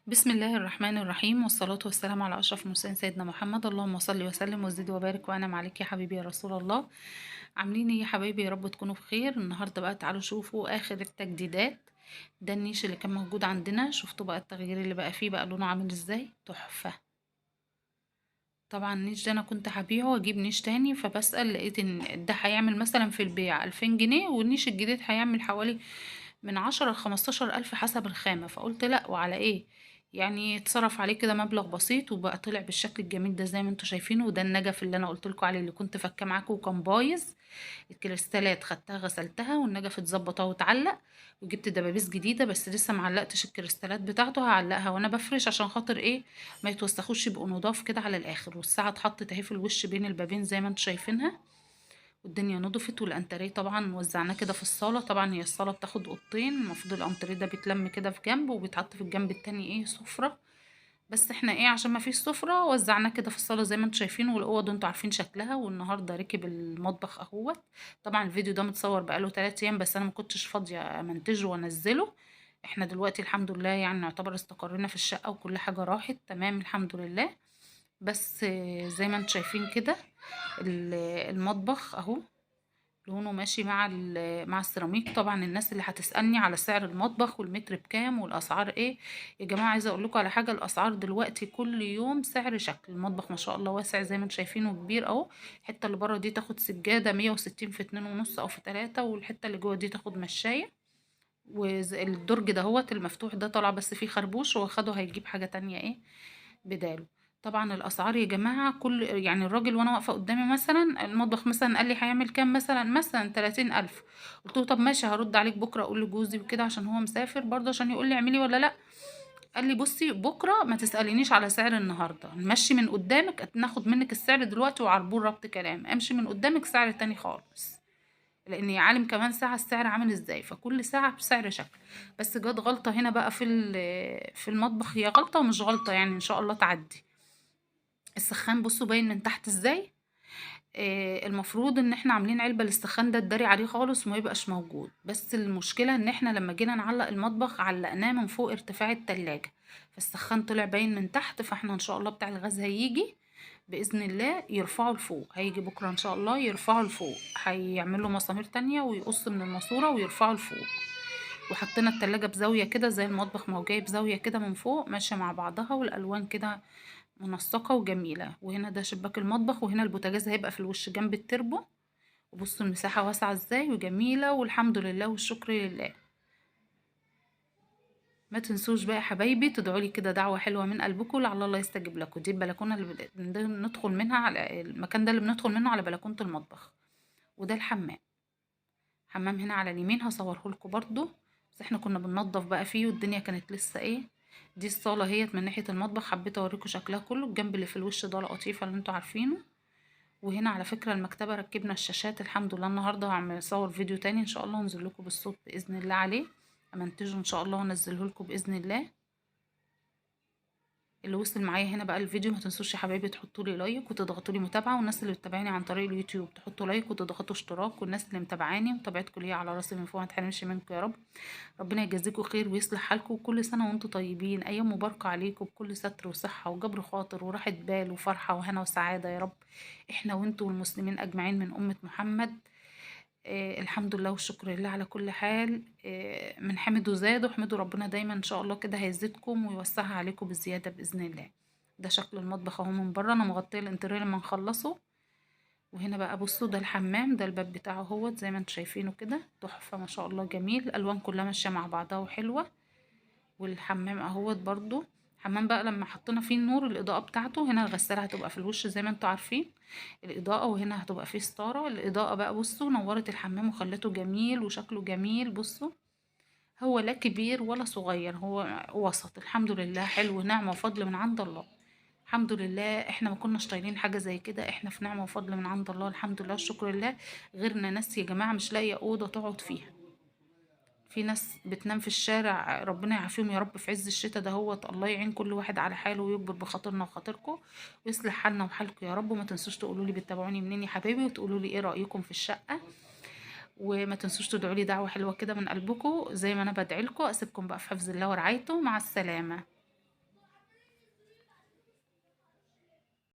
بسم الله الرحمن الرحيم، والصلاة والسلام على أشرف المرسلين سيدنا محمد. اللهم صل وسلم وزد وبارك وأنعم عليك يا حبيبي يا رسول الله. عاملين ايه يا حبايبي؟ يا رب تكونوا بخير. النهارده بقى تعالوا شوفوا آخر التجديدات. ده النيش اللي كان موجود عندنا، شفتوا بقى التغيير اللي بقى فيه، بقى لونه عامل ازاي، تحفة. طبعا النيش ده انا كنت هبيعه واجيب نيش تاني، فبسأل لقيت ان ده هيعمل مثلا في البيع 2000 جنيه، والنيش الجديد هيعمل حوالي من 10 ل15 ألف حسب الخامة. فقلت لا، وعلى ايه يعني، اتصرف عليه كده مبلغ بسيط وبقى طلع بالشكل الجميل ده زي ما انتوا شايفينه. وده النجف اللي انا قلت لكم عليه اللي كنت فكاه معاكم وكان بايظ، الكريستالات خدتها غسلتها والنجف اتظبط اهو واتعلق، وجبت دبابيس جديدة بس لسه معلقتش الكريستالات بتاعته، هعلقها وانا بفرش عشان خاطر ايه، ما يتوسخوش، يبقوا نضاف كده على الاخر. والساعة اتحطت اهي في الوش بين البابين زي ما انتوا شايفينها، والدنيا نضفت. والانتريه طبعا وزعناه كده في الصاله، طبعا هي الصاله بتاخد اوضتين، المفروض الانتريه ده بيتلم كده في جنب وبيتحط في الجنب التاني ايه سفره، بس احنا ايه عشان ما فيش سفره وزعناه كده في الصاله زي ما انتوا شايفين. والاوض انتوا عارفين شكلها. والنهارده ركب المطبخ اهوت. طبعا الفيديو ده متصور بقاله 3 ايام، بس انا ما كنتش فاضية امنتجه وانزله. احنا دلوقتي الحمد لله يعني نعتبر استقرينا في الشقة وكل حاجة راحت تمام الحمد لله. بس زي ما انتوا شايفين كده المطبخ اهو لونه ماشي مع مع السيراميك. طبعا الناس اللي هتسالني على سعر المطبخ والمتر بكام والاسعار ايه، يا جماعة عايزه اقول لكم على حاجة، الاسعار دلوقتي كل يوم سعر شكل. المطبخ ما شاء الله واسع زي ما انتوا شايفينه وكبير اهو. الحتة اللي بره دي تاخد سجادة 160 في 2.5 او في 3، والحتة اللي جوه دي تاخد مشايه. والدرج دهوت المفتوح ده طالع بس فيه خربوش، هو خده هيجيب حاجة تانية ايه بداله. طبعا الاسعار يا جماعة كل يعني الراجل وانا واقفة قدامي مثلا المطبخ مثلا قال لي هيعمل كام، مثلا 30,000. قلت له طب ماشي هرد عليك بكره اقول لجوزي وكده عشان هو مسافر برضه، عشان يقول لي اعملي ولا لا. قال لي بصي بكره ما تسالينيش على سعر النهارده، نمشي من قدامك ناخد منك السعر دلوقتي وعربون ربط كلام، امشي من قدامك سعر تاني خالص، لان يا عالم كمان ساعة السعر عامل ازاي، فكل ساعة بسعر شكل. بس جت غلطه هنا بقى في المطبخ، هي غلطه ومش غلطه يعني ان شاء الله تعدي. السخان بصوا باين من تحت ازاي، المفروض ان احنا عاملين علبة للسخان ده تداري عليه خالص وما يبقاش موجود، بس المشكلة ان احنا لما جينا نعلق المطبخ علقناه من فوق ارتفاع التلاجة، فالسخان طلع باين من تحت. فاحنا ان شاء الله بتاع الغاز هيجي باذن الله يرفعه لفوق، هيجي بكره ان شاء الله يرفعه لفوق، هيعمل له مسامير تانية ويقص من الماسورة ويرفعه لفوق. وحطينا التلاجة بزاوية كده زي المطبخ ما هو جايب زاوية كده من فوق ماشية مع بعضها، والالوان كده منسقة وجميلة. وهنا ده شباك المطبخ، وهنا البوتاجاز هيبقى في الوش جنب التربو. وبصوا المساحة واسعة ازاي وجميلة، والحمد لله والشكر لله. ما تنسوش بقى يا حبايبي تدعوا لي كده دعوة حلوة من قلبكم لعل الله يستجيب لكم. دي البلكونة اللي بندخل منها على المكان ده اللي بندخل منه على بلكونة المطبخ. وده الحمام، حمام هنا على اليمين هصوره لكم برضو، بس احنا كنا بننظف بقى فيه والدنيا كانت لسه ايه. دي الصالة هيت من ناحية المطبخ، حبيت اوريكم شكلها كله. الجنب اللي في الوش ده لطيفة اللي انتوا عارفينه. وهنا على فكرة المكتبة ركبنا الشاشات الحمد لله. النهاردة هعمل اصور فيديو تاني ان شاء الله وانزل لكم بالصوت بإذن الله عليه، امنتجه ان شاء الله وانزله لكم بإذن الله. اللي وصل معايا هنا بقى الفيديو ما تنسوش يا حبايبي تحطوا لي like وتضغطوا لي متابعه، والناس اللي بتتابعني عن طريق اليوتيوب تحطوا like وتضغطوا اشتراك، والناس اللي متابعاني ومتابعتكم ليا على راسي من فوق ما تحرمش منكم يا رب. ربنا يجازيكم خير ويصلح حالكم، وكل سنة وانتم طيبين، ايام مباركة عليكم بكل ستر وصحة وجبر خاطر وراحة بال وفرحه وهنا وسعادة يا رب، احنا وانتم والمسلمين اجمعين من امه محمد. الحمد لله والشكر لله على كل حال. من حمدوا زادوا، احمدوا ربنا دايما ان شاء الله كده هيزيدكم ويوسعها عليكم بالزيادة باذن الله. ده شكل المطبخ اهو من بره، انا مغطيه الانتريه لما نخلصه. وهنا بقى بصوا ده الحمام، ده الباب بتاعه اهوت زي ما انتم شايفينه كده، تحفة ما شاء الله جميل، الالوان كلها ماشية مع بعضها وحلوه. والحمام اهوت برضو، حمام بقى لما حطينا فيه النور الاضاءة بتاعته، هنا الغسالة هتبقى في الوش زي ما انتم عارفين الاضاءة، وهنا هتبقى فيه ستارة. الاضاءة بقى بصوا نورت الحمام وخلته جميل وشكله جميل. بصوا هو لا كبير ولا صغير، هو وسط الحمد لله، حلو، نعمه وفضل من عند الله الحمد لله. احنا ما كناش طايلين حاجة زي كده، احنا في نعمه وفضل من عند الله الحمد لله والشكر لله. غيرنا ناس يا جماعة مش لاقيه اوضة تقعد فيها، في ناس بتنام في الشارع، ربنا يعافيهم يا رب في عز الشتاء دهوت. الله يعين كل واحد على حاله ويكبر بخاطرنا وخاطركم ويصلح حالنا وحالكم يا رب. وما تنسوش تقولوا لي بتتابعوني منين يا حبايبي، وتقولوا لي ايه رايكم في الشقة، وما تنسوش تدعوا لي دعوه حلوة كده من قلبكم زي ما انا بدعي لكم. اسيبكم بقى في حفظ الله ورعايته، مع السلامة.